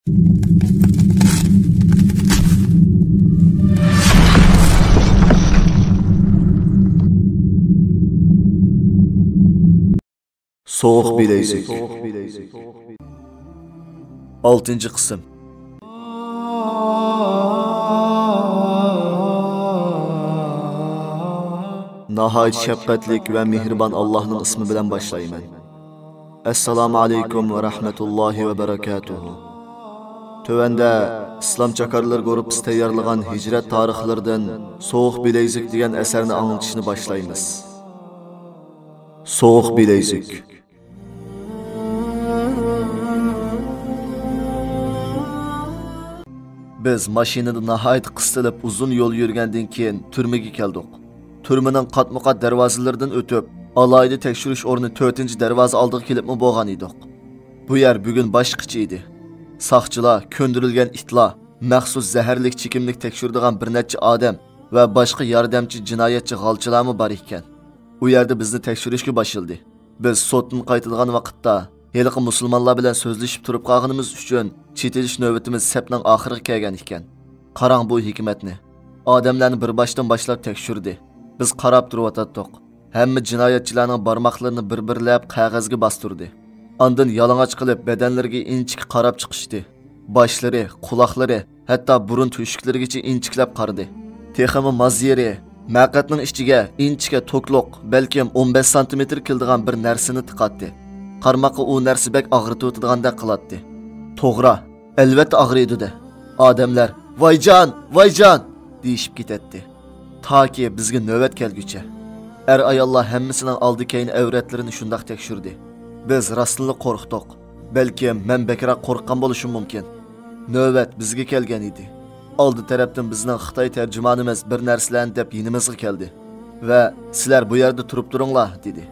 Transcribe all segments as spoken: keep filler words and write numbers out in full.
سوغۇق بىلەيزۈك. ئالتىنچى قىسىم. ناھايىتى شەپقەتلىك ۋە مېھرىبان ئاللاھنىڭ ئىسمى بىلەن باشلايمەن. ئەسسالامۇ ئەلەيكۇم ۋە رەھمەتۇللاھى ۋە بەرەكاتۇھۇ. تۆۋەندە ئىسلام چاكارلىرى گۇرۇپپىسى تەييارلىغان ھىجرەت تارىخلىرىدىن سوغۇق بىلەيزۈك دېگەن ئەسەرنى ئاڭلىتىشنى باشلايمىز. سوغۇق بىلەيزۈك. بىز ماشىنىدا ناھايىتى قىستىلىپ ئۇزۇن يول يۈرگەندىن كېيىن تۈرمىگە كەلدۇق. تۈرمىنىڭ قاتمۇقات دەرۋازىلىرىدىن ئۆتۈپ، ئالاھىدە تەكشۈرۈش ئورنى تۆتىنچى دەرۋازا ئالدىغا كېلىپمۇ بولغان ئىدۇق. بۇ يەر بۈگۈن باشقىچە ئىدى. ساقچىلار، كۆندۈرۈلگەن ئىتلار، مەخسۇس زەھەرلىك چېكىملىك تەكشۈرىدىغان بىر نەچچە ئادەم ۋە باشقا ياردەمچى جىنايەتچى غالچىلارمۇ بار ئىكەن. ئۇ يەردە بىزنى تەكشۈرۈشكە باشلىدى. بىز سوتتىن قايتىدىغان ۋاقىتتا، ھېلىقى مۇسۇلمانلار بىلەن سۆزلىشىپ تۇرۇپ قالغىنىمىز ئۈچۈن، چېتىلىش نۆۋىتىمىز سەپنىڭ ئاخىرىغا كەلگەن ئىكەن. قاراڭ بۇ ھېكمەتنى. ئادەملەرنى بىر باشتىن باشلاپ تەكشۈردى. بىز قاراپ تۇرۇۋاتاتتۇق. ھەممە جىنايەتچىلەرنىڭ بارماقلىرىنى بىر-بىرلەپ قەغەزگە باستۇردى. ئاندىن يالىڭاچ قىلىپ بەدەنلىرىگە ئىنچىكە قاراپ چىقىشتى. باشلىرى، قۇلاقلىرى، ھەتتا بۇرۇن تۆشۈكلىرىگىچە ئىنچىكىلەپ قارىدى. تېخىمۇ ماز يېرى، مەقەتنىڭ ئىچىگە ئىنچىكە توكلۇق، بەلكىم ئون بەش سانتىمېتىر كېلىدىغان بىر نەرسىنى تىقاتتى. قارىماققا ئۇ نەرسە بەك ئاغرىتىۋېتىدىغاندەك قىلاتتى. توغرا، ئەلۋەتتە ئاغرىيدۇ-دە. ئادەملەر، «ۋايجان! ۋايجان!» دېيىشىپ كېتەتتى. تاكى بىزگە نۆۋەت كەلگۈچە. ئەر-ئاياللار ھەممىسىنىڭ ئالدى-كەينى ئەۋرەتلىرىنى شۇنداق تەكشۈردى. بىز راستتىنلا قورقتۇق. بەلكىم مەن بەكرەك قورققان بولۇشۇم مۇمكىن. نۆۋەت بىزگە كەلگەن ئىدى. ئالدى تەرەپتىن بىزنىڭ خىتاي تەرجىمانىمىز بىر نەرسىلەرنى دەپ يېنىمىزغا كەلدى ۋە «سىلەر بۇ يەردە تۇرۇپ تۇرۇڭلار» دېدى.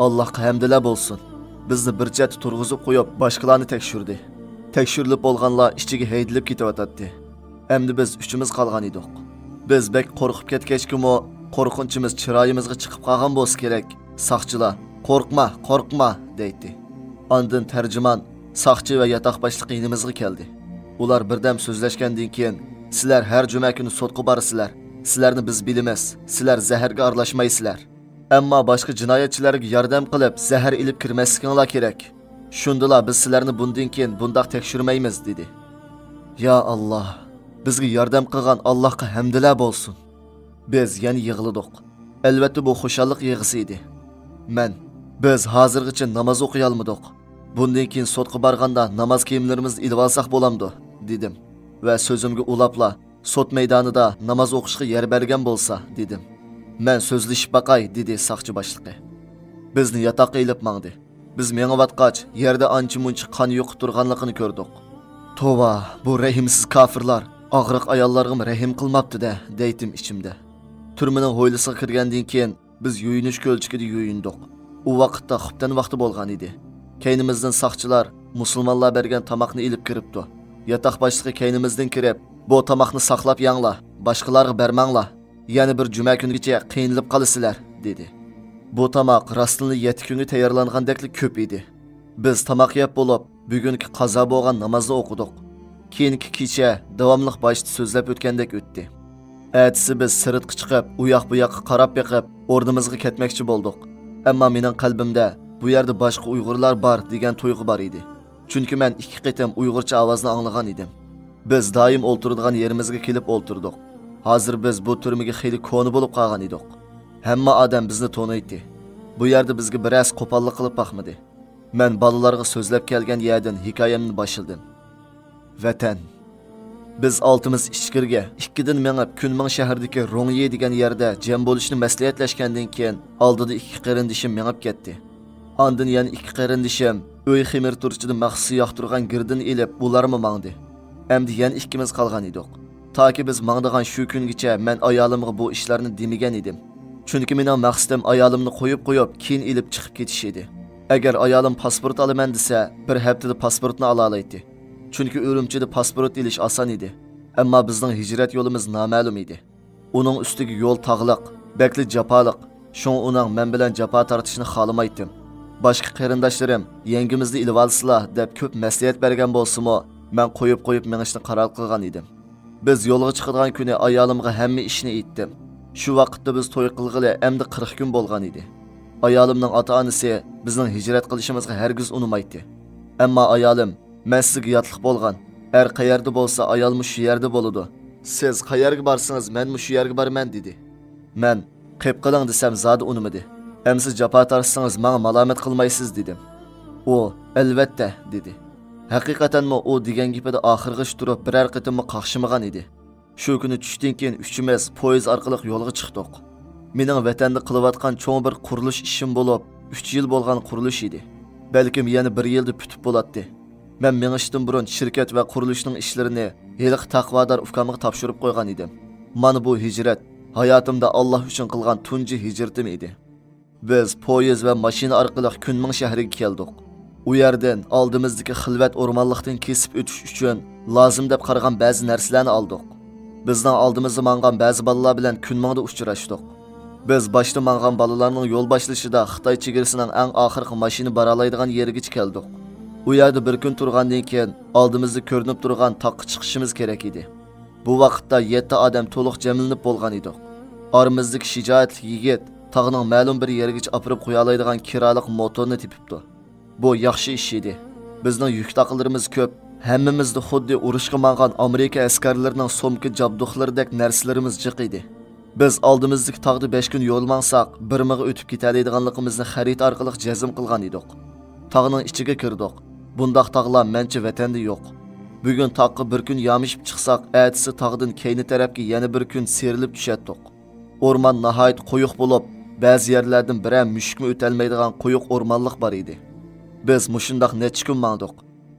ئاللاھقا ھەمدىلەر بولسۇن. بىزنى بىر چەتتە تۇرغۇزۇپ قويۇپ، باشقىلارنى تەكشۈردى. تەكشۈرۈلۈپ بولغانلار ئىچىگە ھەيدىلىپ كېتىۋاتاتتى. ئەمدى بىز ئۈچىمىز قالغان ئىدۇق. بىز بەك قورقۇپ كەتكەچكىمۇ، قورقۇنچىمىز چىرايىمىزغا چىقىپ قالغان بولسا كېرەك، ساقچىلار، «قورقما، قورقما» دەيتتى. ئاندىن تەرجىمان، ساقچى ۋە ياتاق باشلىقى يېنىمىزغا كەلدى. ئۇلار بىردەم سۆزلەشكەندىن كېيىن، «سىلەر ھەر جۈمە كۈنى سوتقا بارىسىلەر. سىلەرنى بىز بىلىمىز. سىلەر زەھەرگە ئارىلاشمايسىلەر. ئەمما باشقا جىنايەتچىلەرگە ياردەم قىلىپ، زەھەر ئېلىپ كىرمەسلىكىڭلار كېرەك. شۇندىلا بىز سىلەرنى بۇندىن كېيىن بۇنداق تەكشۈرمەيمىز» دېدى. يا ئاللا، بىزگە ياردەم قىلغان ئاللاھقا ھەمدىلەر بولسۇن. بىز يەنە يىغلىدۇق. ئەلۋەتتە، بۇ خۇشاللىق يىغىسى ئىدى. مەن، «بىز ھازىرغىچە ناماز ئوقۇيالمىدۇق. بۇندىن كېيىن سوتقا بارغاندا ناماز كىيىملىرىمىزنى ئېلىۋالساق بولامدۇ؟» دېدىم ۋە سۆزۈمگە ئۇلاپلا، «سوت مەيدانىدا ناماز ئوقۇشقا يەر بەرگەن بولسا» دېدىم. «مەن سۆزلىشىپ باقاي» دېدى ساقچى باشلىقى. بىزنى ياتاققا ئېلىپ ماڭدى. بىز مېڭىۋاتقاچ، يەردە ئانچە-مۇنچە قان يۇقۇپ تۇرغانلىقىنى كۆردۇق. «توۋا، بۇ رەھىمسىز كاپىرلار ئاغرىق ئاياللارغىمۇ رەھىم قىلماپتۇ-دە» دەيتتىم ئىچىمدە. تۈرمىنىڭ ھويلىسىغا كىرگەندىن كېيىن، بىز يۇيۇنۇش كۆلچىكىدە يۇيۇندۇق. ئۇ ۋاقىتتا خۇپتەن ۋاقتى بولغان ئىدى. كەينىمىزدىن ساقچىلار مۇسۇلمانلار بەرگەن تاماقنى ئېلىپ كىرىپتۇ. ياتاق باشلىقى كەينىمىزدىن كىرىپ، «بۇ تاماقنى ساقلاپ يەڭلار، باشقىلارغا بەرمەڭلار. يەنە بىر جۈمە كۈنگىچە قىينىلىپ قالىسىلەر» دېدى. بۇ تاماق راستىنلا يەتتە كۈنگە تەييارلانغاندەكلا كۆپ ئىدى. بىز تاماق يەپ بولۇپ، بۈگۈنكى قازا بولغان نامازنى ئوقۇدۇق. كېيىنكى كېچە داۋاملىق باشتا سۆزلەپ ئۆتكەندەك ئۆتتى. ئەتىسى بىز سىرتقا چىقىپ، ئۇياق-بۇياققا قاراپ بېقىپ، ئورنىمىزغا كەتمەكچى بولدۇق. ئەمما مېنىڭ قەلبىمدە «بۇ يەردە باشقا ئۇيغۇرلار بار» دېگەن تۇيغۇ بار ئىدى. چۈنكى مەن ئىككى قېتىم ئۇيغۇرچە ئاۋازنى ئاڭلىغان ئىدىم. بىز دائىم ئولتۇرىدىغان يېرىمىزگە كېلىپ ئولتۇردۇق. ھازىر بىز بۇ تۈرمىگە خېلى كونا بولۇپ قالغان ئىدۇق. ھەممە ئادەم بىزنى تونۇيتتى. بۇ يەردە بىزگە بىرەرسى قوپاللىق قىلىپ باقمىدى. مەن بالىلارغا سۆزلەپ كەلگەن يەردىن ھېكايەمنى باشلىدىم. ۋەتەن. بىز ئالتىمىز ئىچكىرىگە ئىككىدىن مېڭىپ، كۈنمىڭ شەھىرىدىكى روڭيى دېگەن يەردە جەم بولۇشنى مەسلىھەتلەشكەندىن كېيىن، ئالدىدا ئىككى قېرىندىشىم مېڭىپ كەتتى. ئاندىن يەنە ئىككى قېرىندىشىم ئۆي خېمىر تۇرۇچىدا مەخسۇس ياقتۇرغان گىردىنى ئېلىپ، ئۇلارمۇ ماڭدى. ئەمدى يەنە ئىككىمىز قالغان ئىدۇق. تاكى بىز ماڭىدىغان شۇ كۈنگىچە مەن ئايالىمغا بۇ ئىشلارنى دېمىگەن ئىدىم. چۈنكى مېنىڭ مەقسىتىم ئايالىمنى قويۇپ قويۇپ، كېيىن ئېلىپ چىقىپ كېتىش ئىدى. ئەگەر ئايالىم پاسپورت ئالىمەن دېسە، بىر ھەپتىدە پاسپورتنى ئالالايتتى. چۈنكى ئۈرۈمچىدە پاسپورت ئېلىش ئاسان ئىدى. ئەمما بىزنىڭ ھىجرەت يولىمىز نامەلۇم ئىدى. ئۇنىڭ ئۈستىگە يول تاغلىق، بەكلا جاپالىق. شۇڭا ئۇنىڭ مەن بىلەن جاپا تارتىشىنى خالىمايتتىم. باشقا قېرىنداشلىرىم «يەڭگىمىزنى ئېلىۋالسىلا» دەپ كۆپ مەسلىھەت بەرگەن بولسىمۇ، مەن قويۇپ قويۇپ مېڭىشنى قارار قىلغان ئىدىم. بىز يولغا چىقىدىغان كۈنى ئايالىمغا ھەممە ئىشنى ئېيتتىم. شۇ ۋاقىتتا بىز توي قىلغىلى ئەمدى قىرىق كۈن بولغان ئىدى. ئايالىمنىڭ ئاتا-ئانىسى بىزنىڭ ھىجرەت قىلىشىمىزغا ھەرگىز ئۇنىمايتتى. ئەمما ئايالىم، مەن سىزگە ياتلىق بولغان، ئەر قەيەردە بولسا، ئايالمۇ شۇ يەردە بولىدۇ. سىز قەيەرگە بارسىڭىز، مەنمۇ شۇ يەرگە بارىمەن، دېدى. مەن، قېپ قىلىڭ دېسەم، زادى ئۇنىمىدى. ئەمسە جاپا تارتسىڭىز، ماڭا مالامەت قىلمايسىز، دېدىم. ئۇ، ئەلۋەتتە، دېدى. ھەقىقەتەنمۇ ئۇ دېگەن گېپىدە ئاخىرغىچە تۇرۇپ، بىرەر قېتىممۇ قاقشىمىغان ئىدى. شۇ كۈنى چۈشتىن كېيىن ئۈچىمىز پويىز ئارقىلىق يولغا چىقتۇق. مېنىڭ ۋەتەندە قىلىۋاتقان چوڭ بىر قۇرۇلۇش ئىشىم بولۇپ، ئۈچ يىل بولغان قۇرۇلۇش ئىدى. بەلكىم يەنە بىر يىلدا پۈتۈپ بولاتتى. مەن مېڭىشتىن بۇرۇن شىركەت ۋە قۇرۇلۇشنىڭ ئىشلىرىنى ھېلىقى تەقۋادار ئۇكامغا تاپشۇرۇپ قويغان ئىدىم. مانا بۇ ھىجرەت، ھاياتىمدا ئاللا ئۈچۈن قىلغان تۇنجى ھىجرىتىم ئىدى. بىز پويىز ۋە ماشىنا ئارقىلىق كۈنمىڭ شەھىرىگە كەلدۇق. ئۇ يەردىن ئالدىمىزدىكى خىلۋەت ئورمانلىقتىن كېسىپ ئۆتۈش ئۈچۈن لازىم دەپ قارىغان بەزى نەرسىلەرنى ئالدۇق. بىزنىڭ ئالدىمىزدا ماڭغان بەزى بالىلار بىلەن كۈنمىڭدا ئۇچراشتۇق. بىز باشتا ماڭغان بالىلارنىڭ يول باشلىشىدا خىتاي چېگرىسىنىڭ ئەڭ ئاخىرقى ماشىنا بارالايدىغان يېرىگىچە كەلدۇق. ئۇ يەردە بىر كۈن تۇرغاندىن كېيىن، ئالدىمىزدا كۆرۈنۈپ تۇرغان تاغقا چىقىشىمىز كېرەك ئىدى. بۇ ۋاقىتتا يەتتە ئادەم تولۇق جەملىنىپ بولغان ئىدۇق. ئارىمىزدىكى شىجائەتلىك يىگىت تاغنىڭ مەلۇم بىر يېرىگىچە ئاپىرىپ قويالايدىغان كىرالىق موتورنى تېپىپتۇ. بۇ ياخشى ئىش ئىدى. بىزنىڭ يۈك تاقىلىرىمىز كۆپ، ھەممىمىزدە خۇددى ئۇرۇشقا ماڭغان ئامېرىكا ئەسكەرلىرىنىڭ سومكا جابدۇقلىرىدەك نەرسىلىرىمىز جىق ئىدى. بىز ئالدىمىزدىكى تاغدا بەش كۈن يول ماڭساق، بىرمىغا ئۆتۈپ كېتەلەيدىغانلىقىمىزنى خەرىتە ئارقىلىق جەزم قىلغان ئىدۇق. تاغنىڭ ئىچىگە كىردۇق. بۇنداق تاغلار مەنچە ۋەتەندە يوق. بۈگۈن تاغقا بىر كۈن يامىشىپ چىقساق، ئەتىسى تاغدىن كەينى تەرەپكە يەنە بىر كۈن سىيرىلىپ چۈشەتتۇق. ئورمان ناھايىتى قويۇق بولۇپ، بەزى يەرلەردىن بىرەر مۈشۈكمۇ ئۆتەلمەيدىغان قويۇق ئورمانلىق بار ئىدى. بىز مۇشۇنداق نەچچە كۈن ماڭدۇق.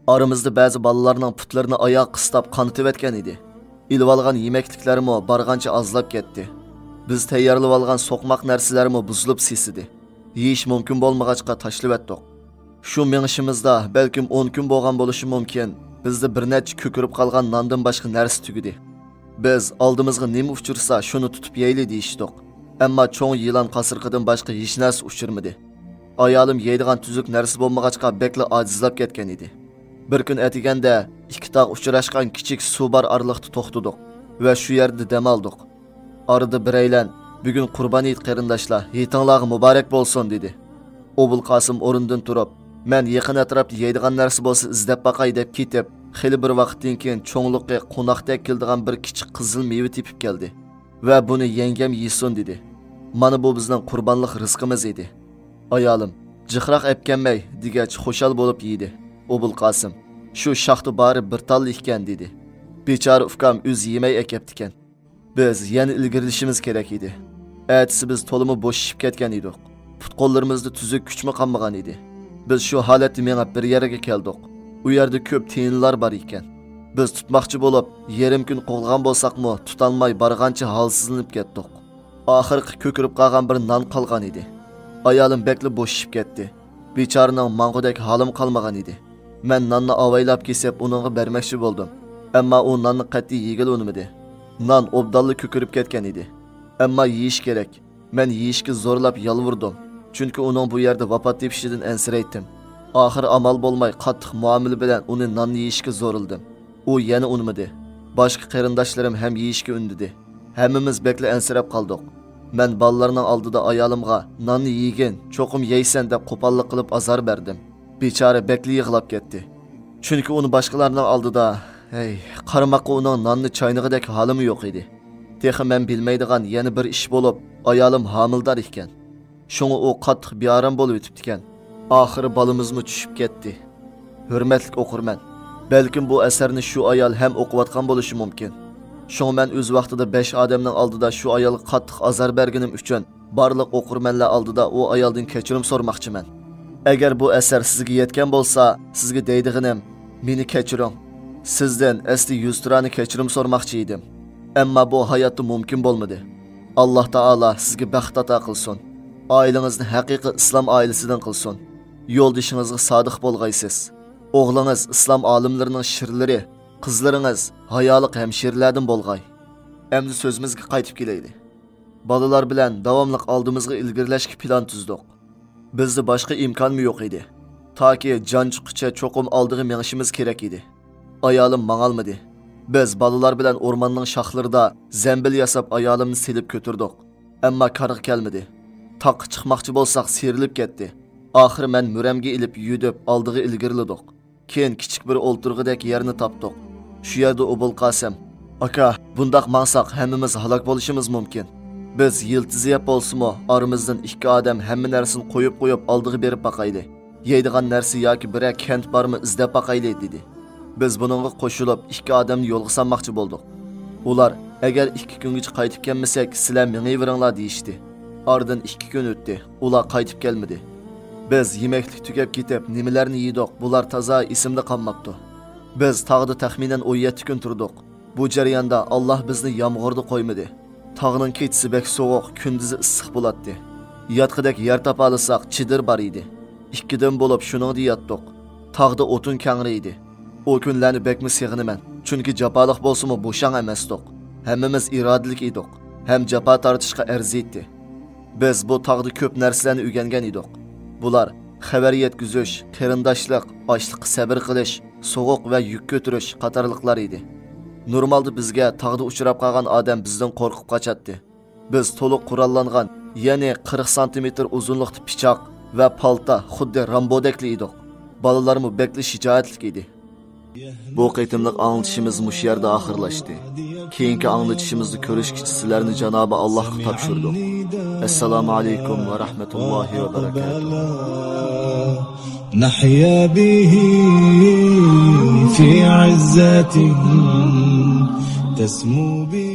ئارىمىزدا بەزى بالىلارنىڭ پۇتلىرىنى ئاياغ قىستاپ قانىتىۋەتكەن ئىدى. ئېلىۋالغان يېمەكلىكلەرمۇ بارغانچە ئازلاپ كەتتى. بىز تەييارلىۋالغان سوقماق نەرسىلەرمۇ بۇزۇلۇپ سېسىدى. يېيىش مۇمكىن بولمىغاچقا تاشلىۋەتتۇق. شۇ مېڭىشىمىزدا بەلكىم ئون كۈن بولغان بولۇشى مۇمكىن، بىزدە بىر نەچچە كۆكىرىپ قالغان ناندىن باشقا نەرسە تۈگىدى. بىز ئالدىمىزغا نېمە ئۇچرىسا، شۇنى تۇتۇپ يەيلى دېيىشتۇق. ئەمما چوڭ يىلان قاسرىقىدىن باشقا ھېچ نەرسە ئۇچرىمىدى. ئايالىم يەيدىغان تۈزۈك نەرسە بولمىغاچقا، بەكلا ئاجىزلاپ كەتكەن ئىدى. بىر كۈن ئەتىگەندە ئىككى تاغ ئۇچراشقان كىچىك سۇ بار ئارىلىقتا توختىدۇق ۋە شۇ يەردە دەم ئالدۇق. ئارىدا بىرەيلەن، «بۈگۈن قۇربان ھېيت، قېرىنداشلار، ھېيتىڭلارغا مۇبارەك بولسۇن!» دېدى. ئوبۇلقاسىم ئورنىدىن تۇرۇپ، «مەن يېقىن ئەتراپتا يەيدىغان نەرسە بولسا ئىزدەپ باقاي» دەپ كېتىپ، خېلى بىر ۋاقىتتىن كېيىن چوڭلۇقى قوناقتەك كېلىدىغان بىر كىچىك قىزىل مېۋە تېپىپ كەلدى ۋە «بۇنى يەڭگەم يېسۇن» دېدى. «مانا بۇ بىزنىڭ قۇربانلىق رىزقىمىز» ئىدى. ئايالىم، «جىقراق ئەپكەنمەي» دېگەچ خۇشال بولۇپ يېدى. ئوبۇلقاسىم، «شۇ شاختا بارى بىر تاللا ئىكەن» دېدى. بىچارە ئۇكام ئۆزى يېمەي ئەكەپتىكەن. بىز يەنە ئىلگىرىلىشىمىز كېرەك ئىدى. ئەتىسى بىز تولىمۇ بوشىشىپ كەتكەن ئىدۇق. پۇت-قوللىرىمىزدا تۈزۈك كۈچمۇ قالمىغان ئىدى. بىز شۇ ھالەتتە مېڭىپ بىر يەرگە كەلدۇق. ئۇ يەردە كۆپ تىيىنلار بار ئىكەن. بىز تۇتماقچى بولۇپ، يېرىم كۈن قوغلىغان بولساقمۇ، تۇتالماي بارغانچە ھالسىزلىنىپ كەتتۇق. ئاخىرقى كۆكىرىپ قالغان بىر نان قالغان ئىدى. ئايالىم بەكلا بوشىشىپ كەتتى. بىچارىنىڭ ماڭغۇدەك ھالىمۇ قالمىغان ئىدى. مەن ناننى ئاۋايلاپ كېسىپ، ئۇنىڭغا بەرمەكچى بولدۇم. ئەمما ئۇ ناننى قەتئىي يېگىلى ئۇنىمىدى. نان ئوبدانلا كۆكىرىپ كەتكەن ئىدى. ئەمما يېيىش كېرەك. مەن يېيىشكە زورلاپ يالۋۇردۇم. چۈنكى ئۇنىڭ بۇ يەردە ۋاپات تېپىشىدىن ئەنسىرەيتتىم. ئاخىرى ئامال بولماي قاتتىق مۇئامىلە بىلەن ئۇنى ناننى يېيىشكە زورلىدىم. ئۇ يەنە ئۇنىمىدى. باشقا قېرىنداشلىرىم ھەم يېيىشكە ئۈندىدى. ھەممىمىز بەكلا ئەنسىرەپ قالدۇق. مەن بالىلارنىڭ ئالدىدا ئايالىمغا، «ناننى يېگىن، چوقۇم يەيسەن» دەپ قوپاللىق قىلىپ ئازار بەردىم. بىچارە بەكلا يىغلاپ كەتتى. چۈنكى ئۇنى باشقىلارنىڭ ئالدىدا، ھەي، قارىماققا ئۇنىڭ ناننى چاينىغۇدەك ھالىمۇ يوق ئىدى. تېخى مەن بىلمەيدىغان يەنە بىر ئىش بولۇپ، ئايالىم ھامىلىدار ئىكەن. شۇڭا ئۇ قاتتىق بىئارام بولۇۋېتىپتىكەن. ئاخىرى بالىمىزمۇ چۈشۈپ كەتتى. ھۆرمەتلىك ئوقۇرمەن، بەلكىم بۇ ئەسەرنى شۇ ئايال ھەم ئوقۇۋاتقان بولۇشى مۇمكىن. شۇڭا مەن ئۆز ۋاقتىدا بەش ئادەمنىڭ ئالدىدا شۇ ئايالغا قاتتىق ئازار بەرگىنىم ئۈچۈن بارلىق ئوقۇرمەنلەر ئالدىدا ئۇ ئايالدىن كەچۈرۈم سورىماقچىمەن. ئەگەر بۇ ئەسەر سىزگە يەتكەن بولسا، سىزگە دەيدىغىنىم، مېنى كەچۈرۈڭ. سىزدىن ئەسلى يۈزتۇرانە كەچۈرۈم سورىماقچى ئىدىم. ئەمما بۇ ھاياتتا مۇمكىن بولمىدى. ئاللا تائالا سىزگە بەخت ئاتا قىلسۇن. ئائىلىڭىزنى ھەقىقىي ئىسلام ئائىلىسىدىن قىلسۇن. يولدىشىڭىزغا سادىق بولغايسىز. ئوغلىڭىز ئىسلام ئالىملىرىنىڭ شىرلىرى، قىزلىرىڭىز ھايالىق ھەمشىرىلەردىن بولغاي. ئەمدى سۆزىمىزگە قايتىپ كېلەيلى. بالىلار بىلەن داۋاملىق ئالدىمىزغا ئىلگىرىلەشكە پىلان تۈزدۇق. بىزدە باشقا ئىمكانمۇ يوق ئىدى. تاكى جان چىققۇچە چوقۇم ئالدىغا مېڭىشىمىز كېرەك ئىدى. ئايالىم ماڭالمىدى. بىز بالىلار بىلەن ئورماننىڭ شاخلىرىدا زەمبىل ياساپ ئايالىمنى سېلىپ كۆتۈردۇق. ئەمما كارغا كەلمىدى. تاغقا چىقماقچى بولساق سىيرىلىپ كەتتى. ئاخىرى مەن مۈرەمگە ئېلىپ يۈدۈپ ئالدىغا ئىلگىرىلىدۇق. كېيىن كىچىك بىر ئولتۇرغۇدەك يەرنى تاپتۇق. شۇ يەردە ئوبۇلقاسىم، «ئاكا، بۇنداق ماڭساق ھەممىمىز ھالاك بولۇشىمىز مۇمكىن. بىز يىلتىز يەپ بولسىمۇ ئارىمىزدىن ئىككى ئادەم ھەممە نەرسىنى قويۇپ قويۇپ ئالدىغا بېرىپ باقايلى. يەيدىغان نەرسە ياكى بىرەر كەنت بارمۇ ئىزدەپ باقايلى» دېدى. بىز بۇنىڭغا قوشۇلۇپ ئىككى ئادەمنى يولغا سالماقچى بولدۇق. ئۇلار، «ئەگەر ئىككى كۈنگىچە قايتىپ كەلمىسەك سىلەر مېڭىۋېرىڭلار» دېيىشتى. ئارىدىن ئىككى كۈن ئۆتتى، ئۇلار قايتىپ كەلمىدى. بىز يېمەكلىك تۈگەپ كېتىپ نېمىلەرنى يېدۇق، بۇلار تازا ئېسىمدە قالماپتۇ. بىز تاغدا تەخمىنەن ئون يەتتە كۈن تۇردۇق. بۇ جەرياندا ئاللاھ بىزنى يامغۇردا قويمىدى. تاغنىڭ كېچىسى بەك سوغۇق، كۈندۈزى ئىسسىق بولاتتى. ياتقۇدەك يەر تاپالىساق چېدىر بار ئىدى. ئىككى دەم بولۇپ شۇنىڭدا ياتتۇق. تاغدا ئوتۇن كەڭرى ئىدى. ئۇ كۈنلەرنى بەكمۇ سېغىنىمەن، چۈنكى جاپالىق بولسىمۇ بوشاڭ ئەمەستۇق. ھەممىمىز ئىرادىلىك ئىدۇق ھەم جاپا تارتىشقا ئەرزىيتتى. بىز بۇ تاغدا كۆپ نەرسىلەرنى ئۆگەنگەن ئىدۇق. بۇلار خەۋەر يەتكۈزۈش، قېرىنداشلىق، ئاچلىققا سەۋر قىلىش، سوغۇق ۋە يۈك كۆتۈرۈش قاتارلىقلار ئىدى. نورمالدا بىزگە تاغدا ئۇچراپ قالغان ئادەم بىزدىن قورقۇپ قاچاتتى. بىز تولۇق قوراللانغان، يەنى قىرىق سانتىمېتىر ئۇزۇنلۇقتا پىچاق ۋە پالتا، خۇددى رامبودەكلا ئىدۇق. بالىلارمۇ بەكلا شىجائەتلىك ئىدى. بۇ قېتىملىق ئاڭلىتىشىمىز مۇشۇ يەردە ئاخىرلاشتى. كېيىنكى ئاڭلىتىشىمىزدا كۆرۈشكىچە سىلەرنى جانابى ئاللاھقا تاپشۇردۇق. ئەسسالامۇ ئەلەيكۇم ۋە رەھمەتۇللاھى ۋە بەرەكاتۇھ. نحيا به في عزة تسمو به